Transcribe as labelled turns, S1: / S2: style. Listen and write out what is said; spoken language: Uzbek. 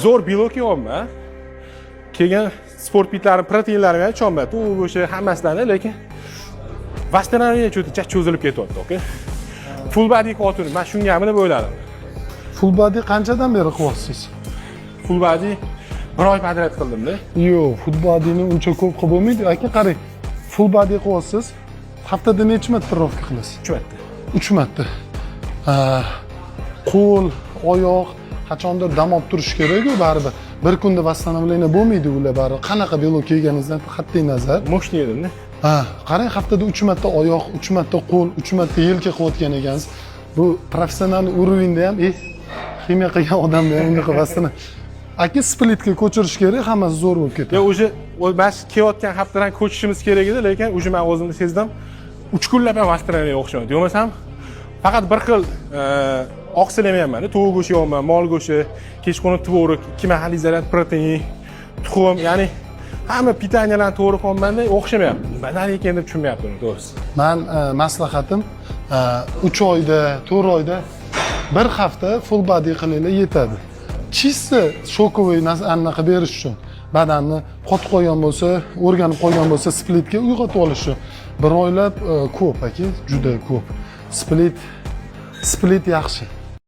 S1: Zo'r белок yeyapman. Keyin sport pitlarim, proteinlarim ham ichyapman. Tovuq go'shti hammasidan, lekin восстановление что-то cho'zilib ketyapti, okey? Full body qilyaptim. Man shungami deb o'yladim.
S2: Full body qanchadan beri qilyapsiz?
S1: Full body bir oy подряд qildimda.
S2: Yo'q, full bodyni uncha ko'p qilib bo'lmaydi. Aka, qarang, full body qilyapsiz. Haftada necha marta тренировка qilasiz?
S1: 3 marta.
S2: 3 marta. Ha, qo'l, oyoq qachondir dam olib turish kerak-ku baribir. Bir kunda восстановление bo'lmaydi ular baribir. Qanaqa белок yeganingizdan qat'iy nazar.
S1: Мощный edimda.
S2: Ha, qarang, haftada 3 marta oyoq, 3 marta qo'l, 3 marta yelka qilayotgan ekansiz. Bu professional уровень da ham, ximiya qilgan odamda ham unaqa восстановление. Aka, сплит ga ko'chirish kerak, hammasi zo'r bo'lib ketadi.
S1: Yo, уже mana shu kelayotgan haftadan ko'chishimiz kerak edi, lekin уже man o'zimni sezdim. 3 kunlab ham восстановление o'xshamaydi. Bo'lmasam faqat bir xil oqsil yemayapman. Tovuq go'shti yeyapman, mol go'shti, kechqurun tvorog, ikki mahal izolat protein, tuxum, ya'ni hamma питания larni to'g'ri qilyapmanda, o'xshamayapti. Nimadan ekan deb tushunmayapman uni, to'g'risi.
S2: Man maslahatim, 3 oyda, 4 oyda bir hafta full body qilinglar, yetadi. Чисто шоковый anaqa berish uchun, badanni qotib qolgan bo'lsa, o'rganib qolgan bo'lsa, сплит ga uyg'otib olish uchun. Bir oylab ko'p, aka, juda ko'p. Сплит, сплит yaxshi.